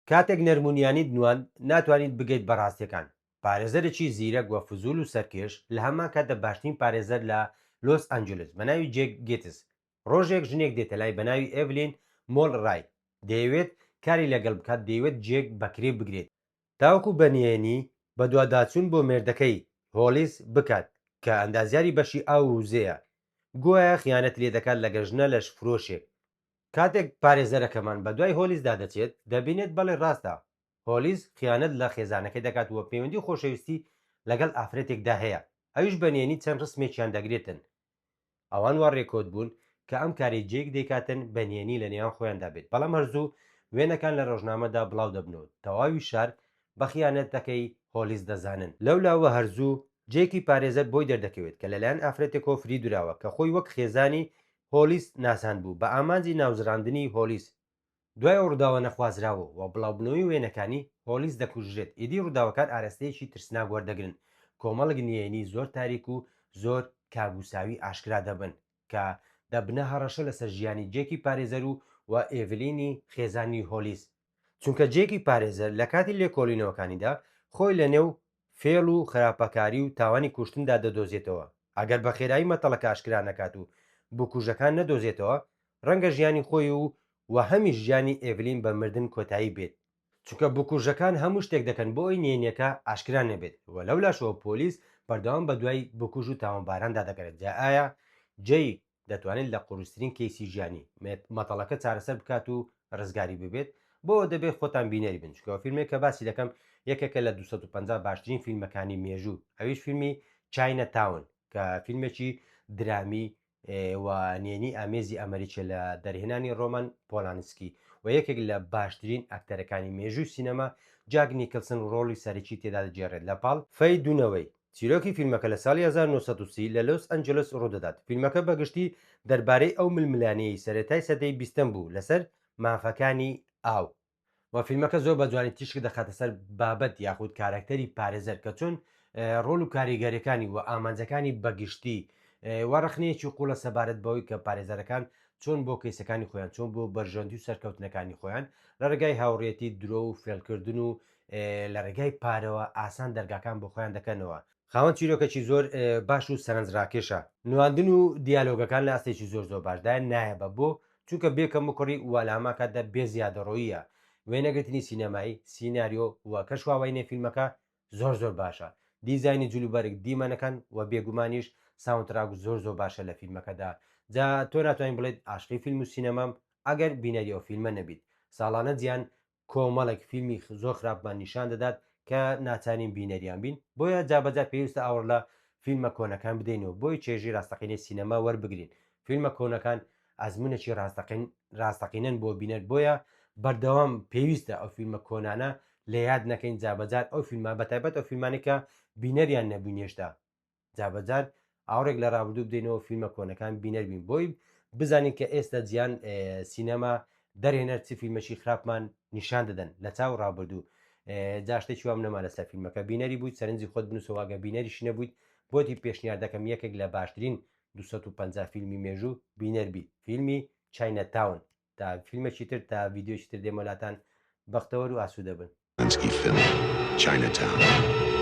کاتێک نەرمونیانیت نواند ناتوانیت بگەیت بە ڕاستیەکان. پارێزەرێکی زیرەک و فزول و سەرکێش، لە هەمان کاتدا باشترین پارێزەر لە لۆس ئەنجلس بە ناوی جێک گێتس. ڕۆژێک ژنێک دێتە لای بە ناوی ئێڤلین مۆڵ ڕای، دەیەوێت کاری لەگەڵ بکات، دەیەوێت جێک بە کرێ بگرێت، تاوەکو بە نهێنی بەدواداچوون بۆ مێردەکەی، هۆڵیس، بکات، کە ئەندازیاری بەشی ئاو و وزەیە، گوایە خیانەت لێدەکات لەگەڵ ژنە لەشفرۆشێک. کاتێک پارێزەرەکەمان بەدوای هۆلیسدا دەچێت، دەبینێت بەڵێ ڕاستە، هۆلیس خیانەت لە خێزانەکەی دەکات و پەیوەندی خۆشەویستی لەگەڵ ئافرەتێکدا هەیە، ئەویش بە نهێنی چەند ڕسمێکیان دەگرێتن. ئەوان وا ڕێکۆت بوون کە ئەم کارەی جەیک دەیکاتن بە نهێنی لە نێوان خۆیاندا بێت، بەڵام هەر زوو وێنەکان لە ڕۆژنامەدا بڵاو دەبنەوە، تەواوی شار بە خیانەتەکەی هۆلیس دەزانن. لەولاوە هەر زوو جەیکی پارێزەر بۆی دەردەکەوێت کە لەلایەن ئافرەتێکەوە فریودراوە کە خۆی وەک خێزانی هۆلیس ناساندبوو بە ئامانجی ناوزڕاندنی هۆلیس. دوای ئەو ڕووداوە نەخوازراوە و بڵاوبوونەوەی وێنەکانی، هۆلیس دەکوژرێت، ئیدی ڕووداوەکان ئارەستەیەکی ترسناک وەردەگرن، کۆمەڵێک نهێنی زۆر تاریک و زۆر کابوساوی ئاشکرا دەبن کە دەبنە هەڕەشە لەسەر ژیانی جێکی پارێزەر و و ئێڤلینی خێزانی هۆلیس، چونکە جێکی پارێزەر لە کاتی لێکۆڵینەوەکانیدا خۆی لەنێو فێڵ و خراپەکاری و تاوانی کوشتندا دەدۆزێتەوە، ئەگەر بە خێرایی مەتەڵەکە ئاشکرا نەکات و بکوژەکان نەدۆزێتەوە، ڕەنگە ژیانی خۆی و و هەمیش ژیانی ئێڤلین بە مردن کۆتایی بێت، چونکە بکوژەکان هەموو شتێک دەکەن بۆ ئەوەی نهێنیەکە ئاشکرا نەبێت و لەولاشەوە پۆلیس بەردەوام بەدوای بکوژ و تاوانباراندا دەگەڕێت، جا ئایا جەی دەتوانێت لە قورسترین کەیسی ژیانی مەتەڵەکە چارەسەر بکات و ڕزگاری ببێت؟ بۆ ئەوە دەبێت خۆتان بینەری بن، چونکە ئەو فیلمەی کە باسی دەکەم یەکێکە لە 250 باشترین فیلمەکانی مێژوو، ئەویش فیلمی Chinatown کە فیلمێکی درامی و نهێنی ئامێزی ئەمریکیە لە دەرهێنانی ڕۆمان پۆلانسکی و یەکێک لە باشترین ئەکتەرەکانی مێژووی سینەما جاک نیکلسن ڕۆڵی سەرەکی تێدا دەگێڕێت لە پاڵ فەی دونەوەی. چیرۆکی فیلمەکە لە ساڵی 1930 لە لۆس ئەنجلس ڕوودەدات. فیلمەکە بە گشتی دەربارەی ئەو ململانێیەی سەرەتای سەدەی بیستەم بوو لەسەر مافەکانی ئاو. و فیلمەکە زۆر بە جوانی تیشک دەخاتە سەر بابەت یاخود کارەکتەری پارێزەر کە چۆن ڕۆڵ و کاریگەریەکانی و ئامانجەکانی بەگشتی و ڕەخنەیەکی قوڵە سەبارەت بەوەی کە پارێزەرەکان چۆن بۆ کەیسەکانی خۆیان چۆن بۆ بەرژەوەندی و سەرکەوتنەکانی خۆیان لە ڕێگای هاوڕێتی درۆ و فێڵکردن و لە ڕێگای پارەوە ئاسان دەرگاکان بۆ خۆیان دەکەنەوە. خاوەن چیرۆکێکی زۆر باش و سەرنجڕاکێشە. نواندن و دیالۆگەکان لە ئاستێکی زۆر زۆر باشدایە نایابە بۆ؟ چونکە بێ کەموکوڕی و لە هەمان کاتدا بێ زیادەڕۆییە. وێنەگرتنی سینەمایی، سیناریۆ و کەشوهەوای نێو فیلمەکە زۆر زۆر باشە. دیزاینی جلوبەرگ، دیمەنەکان و بێگومانیش soundtrack زۆر زۆر باشە لە فیلمەکەدا. جا تۆ ناتوانی بڵێیت عاشقی فیلم و سینەمام ئەگەر بینەری ئەو فیلمە نەبیت. ساڵانە جیان کۆمەڵێک فیلمی زۆر خراپمان نیشان دەدات کە ناچارین بینەریان بین، بۆیە جابەجا پێویستە ئاوڕ لە فیلمە کۆنەکان بدەینەوە بۆی چێژی ڕاستەقینەی سینەما وەربگرین، فیلمە کۆنەکان ئەزموونێکی ڕاستەقین ڕاستەقینەن بۆ بینەر بۆیە بەردەوام پێویستە ئەو فیلمە کۆنانە لە یاد نەکەین جابەجار ئەو فیلمە بەتایبەت ئەو فیلمانەی کە بینەریان نەبووین هێشتا جابەجار ئاوڕێک لە ڕابردوو بدەینەوە فیلمە کۆنەکان بینەر بین بۆی بزانین کە ئێستا جیان سینەما دەرهێنەر چ فیلمەکی خراپمان نیشان دەدەن لە چاو ڕابردوو جا شتێکی وام نەما لەسەر فیلمەکە بینەری بوویت سەرنجی خۆت بنووسەوە ئەگەر بینەریش نەبوویت بۆتی پێشنیار دەکەم یەکێک لە باشترین 250 فیلمی مێژوو بینەر بیت فیلمی Chinatown تا فیلمێکی تر تا ڤیدیۆیەکی تر دێمە لاتان بەختەوەر و ئاسوودە بن. Polanski film, Chinatown.